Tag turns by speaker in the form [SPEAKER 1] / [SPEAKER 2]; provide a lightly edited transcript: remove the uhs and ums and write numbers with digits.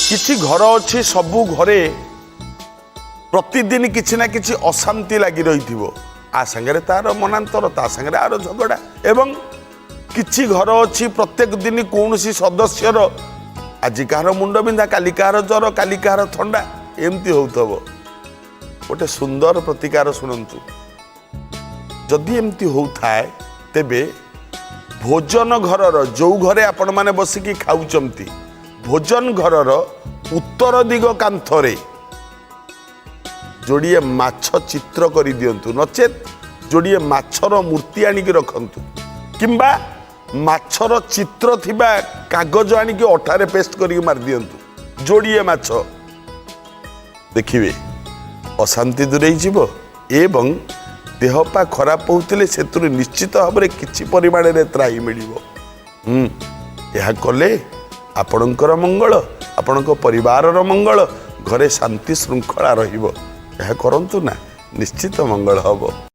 [SPEAKER 1] କିଛି ଘର ଅଛି, ସବୁ ଘରେ ପ୍ରତିଦିନ କିଛି ନା କିଛି ଅଶାନ୍ତି ଲାଗି ରହିଥିବ। ଆ ସାଙ୍ଗରେ ତାର ମନାନ୍ତର, ତା ସାଙ୍ଗରେ ଆର ଝଗଡ଼ା। ଏବଂ କିଛି ଘର ଅଛି, ପ୍ରତ୍ୟେକ ଦିନ କୌଣସି ସଦସ୍ୟର ଆଜି କାହାର ମୁଣ୍ଡ ବିନ୍ଧା, କାଲି କାହାର ଜ୍ୱର, କାଲି କାହାର ଥଣ୍ଡା, ଏମିତି ହେଉଥିବ। ଗୋଟେ ସୁନ୍ଦର ପ୍ରତିକାର ଶୁଣନ୍ତୁ। ଯଦି ଏମିତି ହେଉଥାଏ, ତେବେ ଭୋଜନ ଘରର, ଯେଉଁ ଘରେ ଆପଣମାନେ ବସିକି ଖାଉଛନ୍ତି, ଭୋଜନ ଘରର ଉତ୍ତର ଦିଗ କାନ୍ଥରେ ଯୋଡ଼ିଏ ମାଛ ଚିତ୍ର କରିଦିଅନ୍ତୁ, ନଚେତ୍ ଯୋଡ଼ିଏ ମାଛର ମୂର୍ତ୍ତି ଆଣିକି ରଖନ୍ତୁ, କିମ୍ବା ମାଛର ଚିତ୍ର ଥିବା କାଗଜ ଆଣିକି ଅଠାରେ ପେଷ୍ଟ କରିକି ମାରିଦିଅନ୍ତୁ ଯୋଡ଼ିଏ ମାଛ। ଦେଖିବେ, ଅଶାନ୍ତି ଦୂରେଇ ଯିବ ଏବଂ ଦେହ ପା ଖରାପ ହେଉଥିଲେ ସେଥିରୁ ନିଶ୍ଚିତ ଭାବରେ କିଛି ପରିମାଣରେ ତ୍ରାହି ମିଳିବ। ଏହା କଲେ ଆପଣଙ୍କର ମଙ୍ଗଳ, ଆପଣଙ୍କ ପରିବାରର ମଙ୍ଗଳ, ଘରେ ଶାନ୍ତି ଶୃଙ୍ଖଳା ରହିବ। ଏହା କରନ୍ତୁ ନା, ନିଶ୍ଚିତ ମଙ୍ଗଳ ହେବ।